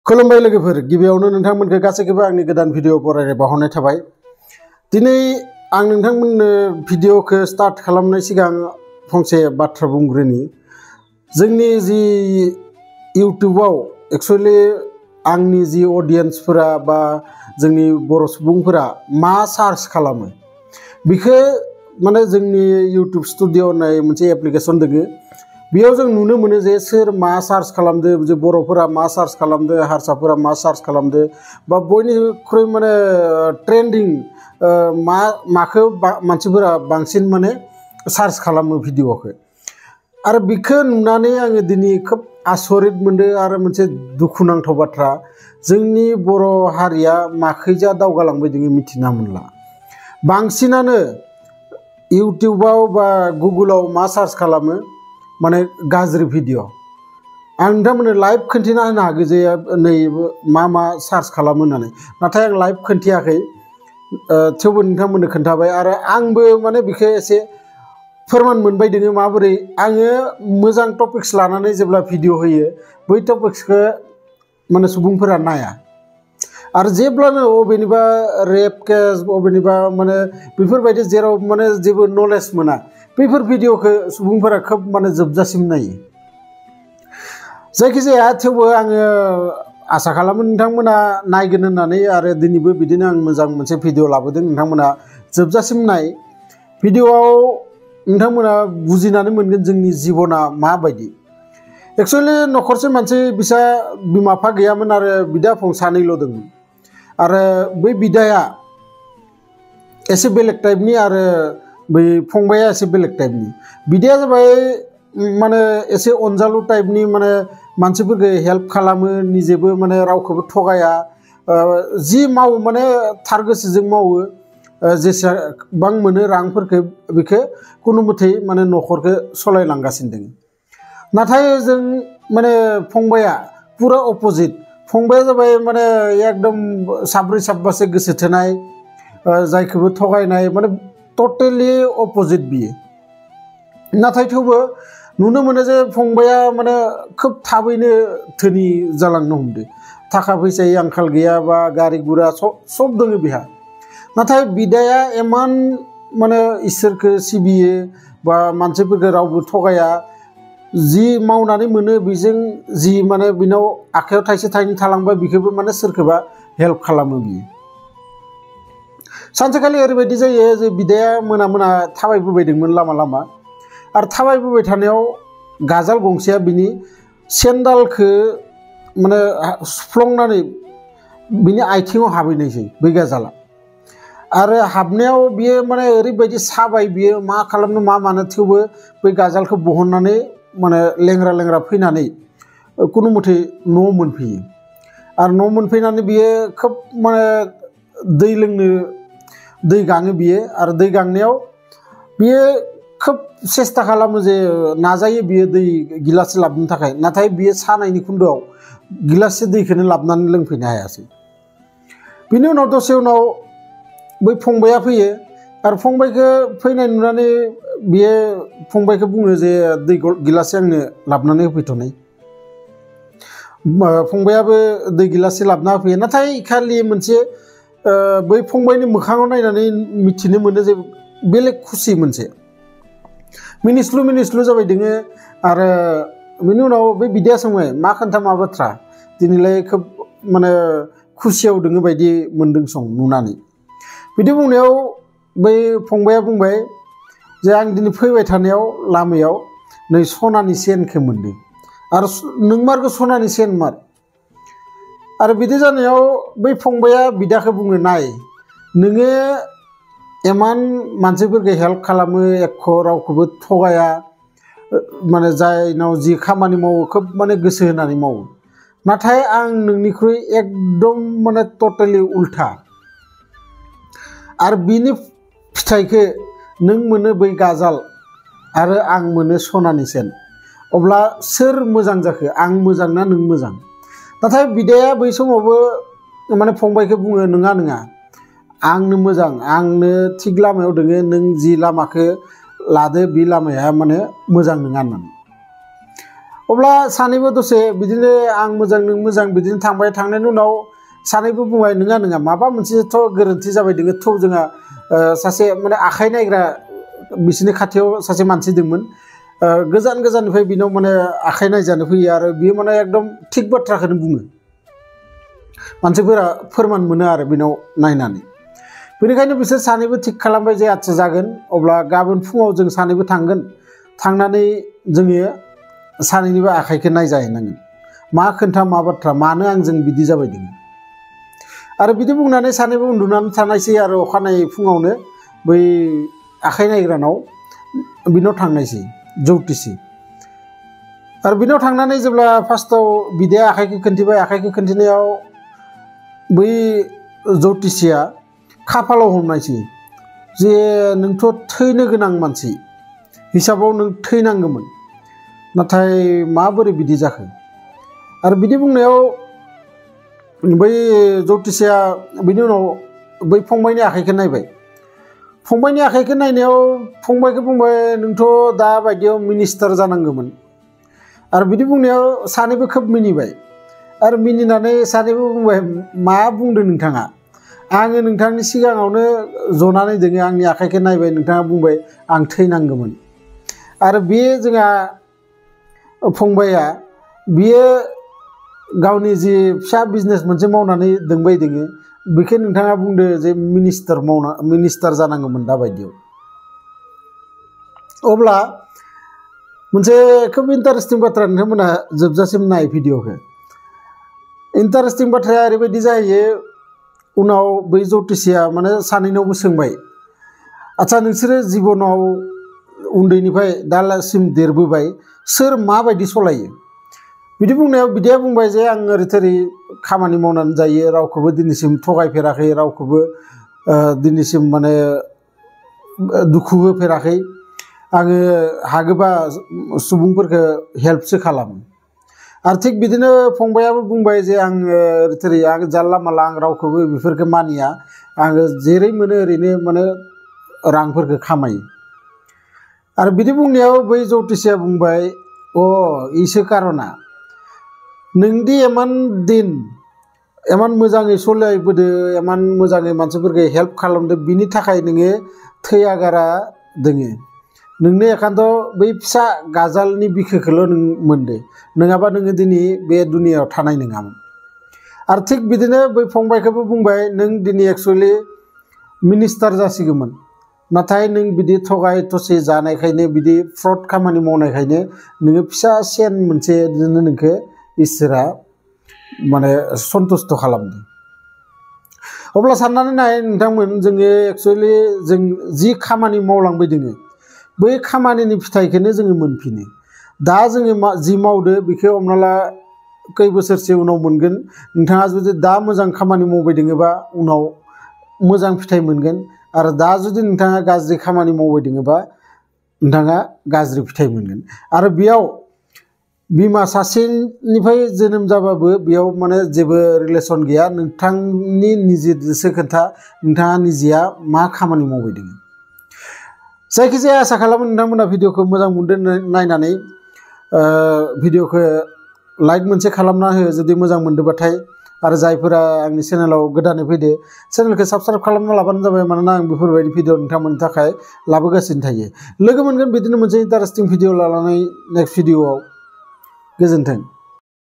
खुलुमबाय लोगोफोर गिबियावनो नोंथांमोनखौ गासैखौबो आंनि गोदान भिडिअ बरायनाय बावहरनाय थाबाय। दिनै आं नोंथांमोननो भिडिअखौ स्टार्ट खालामनाय सिगां फंसे बाथ्रा बुंग्रोनि। जोंनि जि इउट्युबाव एक्चुअली आंनि जि अडियेन्सफोरा बा जोंनि बर' सुबुंफोरा मा सार्च खालामो बेखौ माने जोंनि इउट्युब स्टुडिअ होननाय मोनसे एप्लिकेसन दङ। बेयाव जों नुनो मोनो जे सोर मा सार्च खालामदो, जे बर'फोरा मा सार्च खालामदो, हारसाफोरा मा सार्च खालामदो, बा बयनिख्रुइ माने ट्रेन्डिं माखौ मानसिफोरा बांसिन माने सार्च खालामो भिडिअखौ। आरो बेखौ नुनानै आङो दिनै खोब आसरित मोनदों आरो मोनसे दुखुनांथाव बाथ्रा, जोंनि बर' हारिया माखैजा दावगालांबाय दङ मिथिना मोनला। बांसिनानो इउट्युबाव बा गुगोलाव मा सार्च खालामो माने गाज्रि भिडिअ। आं नोंथांमोननो लाइभ खोन्थिना होनो हागौ जे नै मा सार्च खालामो होननानै, नाथाय आं लाइभ खोन्थियाखै, थेवबो नोंथांमोननो खोन्थाबाय। आरो आंबो माने बेखौ एसे फोरमान मोनबाय दोङो माबोरै आङो मोजां टपिक्स लानानै जेब्ला भिडिअ होयो बै टपिक्सखौ माने सुबुंफोरा नाया। आरो जेब्लानो अबेनिबा रेप केस अबेनिबा माने बेफोरबायदि जेराव माने जेबो नलेज मोना बैफोर भिडिअखौ सुबुंफोरा खोब माने जोबजासिम नायो। जायखिजाया थेवबो आङो आसा खालामो नोंथांमोना नायगोन होननानै, आरो दिनैबो बिदिनो आं मोजां मोनसे भिडिअ लाबोदों। नोंथांमोना जोबजासिम नाय। भिडिअआव नोंथांमोना बुजिनानै मोनगोन जोंनि जिबना माबायदि। एक्चुअलि न'खरसे मानसि बिसा बिमा बिफा गैयामोन आरो बिदा फं सानैल' दंमोन। आरो बै बिदाया एसे बेलेग टाइपनि आरो बै फंबाया एसे बेलेग टाइपनि। बिदाया जाबाय माने एसे अनजालु टाइपनि, माने मानसिफोरखौ हेल्प खालामो, निजेबो माने रावखौबो थगाया, जि मावो माने थार गोसोजों मावो, जेसेबां मोनो रांफोरखौ बेखौ खुनु मथै माने न'खरखौ सालायलांगासिनो दङ। नाथाय जों माने फंबाया पुरा अपोजिट। फंबाया जाबाय माने एकदम साब्रै साबासो गोसो थोनाय, जायखौबो थगायनाय, माने टटेलि अपोजिट बियो। नाथाय थेवबो नुनो मोनो जे फंबाया माने खोब थाबैनो धोनि जालांनो हमदो। थाखा फैसानि आंखाल गैया बा गारि गुरा सब दङ बेहा। नाथाय बिदाया इमान माने इसोरखौ सिबियो बा मानसिफोरखौ रावबो थगाया, जि मावनानै मोनो बेजों जि माने बिनाव आखायाव थाइसे थाइनै थालांबा बेखौबो माने सोरखौबा हेल्प खालामो बियो। सानसेखालि ओरैबायदि जायो जे बिदाया मोना मोना थाबायबोबायदोंमोन लामा लामा, आरो थाबायबोबाय थानायाव गाजाल गंसेया बिनि सेन्डालखौ माने सुफ्लंनानै बिनि आथिङाव हाबहैनायसै बै गाजाला। आरो हाबनायाव बियो माने ओरैबायदि साबाय, बियो मा खालामनो मा मानो, थेवबो बै गाजालखौ बहननानै माने लेंग्रा लेंग्रा फैनानै खुनु मथै न' मोनफैयो। आरो न' मोनफैनानै बियो खोब माने दै लोंनो दै गाङो बियो। आरो दै गांनायाव बियो खोब सेस्था खालामो, जे नाजायो बियो दै गिलाससे लाबोनो थाखाय, नाथाय बियो सानायनि खुन्दुआव गिलाससे दैखौनो लाबोनानै लोंफैनो हायासै। बिनि उनाव दसे उनाव बै फंबाया फैयो, आरो फंबायखौ फैनाय नुनानै बियो फंबायखौ बुङो जे दै गिलाससे आंनो लाबोनानै होफैथ'नाय। फंबायाबो दै गिलाससे लाबोना होफैयो। नाथाय खालि मोनसे बै फंबायनि मोखाङाव नायनानै मिथिनो मोनो जे बेलेग खुसि मोनसे मिनिस्लु मिनिस्लु जाबाय दोङो। आरो बिनि उनाव बे बिदाया सोंबाय मा खोन्था मा बाथ्रा, दिनैलाय खोब माने खुसियाव दोङो बायदि मोनदों सं नुनानै। बिदि बुंनायाव बै फंबाया बुंबाय जे आं दिनै फैबाय थानायाव लामायाव नै सनानि सेनखौ मोनदों, आरो नोंमारगौ सनानि सेन मार। आरो बिदि जानायाव बै फंबाया बिदाखौ बुङो, नाय नोङो इमान मानसिफोरखौ हेल्प खालामो, एख' रावखौबो थगाया, माने जायनाव जि खामानि मावो खोब माने गोसो होनानै मावो, नाथाय आं नोंनिख्रुइ एकदम माने टटेलि उल्था। आरो बिनि फिथाइखौ नों मोनो बै गाजाल आरो आं मोनो सनानि सेन। अब्ला सोर मोजां जाखो, आं मोजां ना नों मोजां? नाथाय बिदाया बै समावबो माने फंबायखौ बुङो, नङा नङा, आंनो मोजां, आंनो थिग लामायाव दोङो, नों जि लामाखौ लादो बे लामाया माने मोजां नङा होननानै। अब्ला सानैबो दसे बिदिनो आं मोजां नों मोजां बिदिनो थांबाय थांनायनि उनाव सानैबो बुंबाय नङा नङा माबा मोनसेथ' गोरोन्थि जाबाय दोङो थ' जोंहा सासे माने आखाइ नायग्रा बिसोरनि खाथियाव सासे मानसि दंमोन गोजान गोजाननिफ्राय बिनाव माने आखाइ नायजानो फैयो आरो बियो माने एकदम थिग बाथ्राखौनो बुङो मानसिफोरा फोरमान मोनो आरो बिनाव नायनानै बेनिखायनो बिसोर सानैबो थिग खालामबाय जे आच्छा जागोन अब्ला गाबोन फुङाव जों सानैबो थांगोन थांनानै जोङो सानैनिबो आखाइखौ नायजाहैनांगोन मा खोन्था मा बाथ्रा मानो आंजों बिदि जाबाय दङ आरो बिदि बुंनानै सानैबो उन्दुनानै थानायसै आरो अखानायै फुङावनो बै आखाइ नायग्रानाव बिनाव थांनायसै जौतिसि आरो बिनाव थांनानै जेब्ला फार्स्टआव बिदाया आखाइखौ खोन्थिबाय आखाइखौ खोन्थिनायाव बै जौतिसिया खाफालाव हमनायसै जे नोंथ' थैनो गोनां मानसि हिसाबाव नों थैनांगौमोन नाथाय माबोरै बिदि जाखो आरो बिदि बुंनायाव बै जौतिसिया बिनि उनाव बै फंबायनि आखाइखौ नायबाय फंबायनि आखाइखौ नायनायाव फंबायखौ बुंबाय नोंथ' दा बायदियाव मिनिस्टार जानांगौमोन आरो बिदि बुंनायाव सानैबो खोब मिनिबाय आरो मिनिनानै सानैबो बुंबाय मा बुंदों नोंथाङा आङो नोंथांनि सिगाङावनो जनानै दोङो आंनि आखाइखौ नायबाय नोंथाङा बुंबाय आं थैनांगौमोन आरो बे जोंहा फंबाया बियो गावनि जि फिसा बिजनेस मोनसे मावनानै दोंबाय दोङो बेखौ नोंथाङा बुंदो जे मिनिस्टार जानांगौमोन दा बायदियाव अब्ला मोनसे खोब इन्टारेस्टिं बाथ्रा नोंथांमोना जोबजासिम नाय भिडिअखौ इन्टारेस्टिं बाथ्राया ओरैबायदि जाहैयो उनाव बै जौतिसिया माने सानैनावबो सोंबाय आच्छा नोंसोरो जिबनाव उन्दैनिफ्राय दासिम देरबोबाय सोर माबायदि सलायो बिदि बुंनायाव बिदाया बुंबाय जे आं ओरै थोरै खामानि मावनानै जायो रावखौबो दिनैसिम थगायफेराखै रावखौबो दिनैसिम माने दुखु होफेराखै आङो हागोबा सुबुंफोरखौ हेल्पसो खालामो आरो थिग बिदिनो फंबायाबो बुंबाय जे आं ओरै थोरै आं जानला मानला आं रावखौबो बेफोरखौ मानिया आङो जेरै मोनो ओरैनो माने रांफोरखौ खामायो आरो बिदि बुंनायाव बै जौतिसिया बुंबाय इसो कारना नोंदि एमान दिन एमान मोजाङै सलायबोदो एमान मोजाङै मानसिफोरखौ हेल्प खालामदो बिनि थाखाय नोङो थैयागारा दोङो नोंनो एखान्थ' बै फिसा गाजालनि बिखोखौल' नों मोनदो नङाबा नोङो दिनै बे दुनियायाव थानाय नङामोन आरो थिग बिदिनो बै फंबायखौबो बुंबाय नों दिनै एक्सुवेलि मिनिस्टार जासिगौमोन नाथाय नों बिदि थगाय थसि जानायखायनो बिदि फ्रड खामानि मावनायखायनो नोङो फिसा सेन मोनसेजोंनो नोंखौ इसोरा माने सन्तुष्ट खालामदों अब्ला साननानै नाय नोंथांमोन जोङो एक्सुवेलि जों जि खामानि मावलांबाय दोङो बै खामानिनि फिथाइखौनो जोङो मोनफिनो दा जोङो जि मावदो बेखौ हमना ला खै बोसोरसे उनाव मोनगोन नोंथाङा जुदि दा मोजां खामानि मावबाय दोङोबा उनाव मोजां फिथाइ मोनगोन आरो दा जुदि नोंथाङा गाज्रि खामानि मावबाय दोङोबा नोंथाङा गाज्रि फिथाइ मोनगोन आरो बेयाव बिमा सासेनिफ्राय जोनोम जाबाबो बेयाव माने जेबो रिलेसन गैया नोंथांनि निजेसो खोथा नोंथाङा निजेया मा खामानि मावबाय दोङो जायखिजाया आसा खालामो नोंथांमोना भिडिअखौ मोजां मोनदों नायनानै भिडिअखौ लाइक मोनसे खालामना हो जुदि मोजां मोनदोंबाथाय आरो जायफोरा आंनि चेनेलाव गोदानै फैदो चेनेलखौ साबस्क्राइब खालामना लाबानो जाबाय मानोना आं बेफोरबायदि भिडिअ नोंथांमोननि थाखाय लाबोगासिनो थायो लोगो मोनगोन बिदिनो मोनसे इन्टारेस्टिं भिडिअ लानानै नेक्स्ट भिडिअआव गोजोन्थों।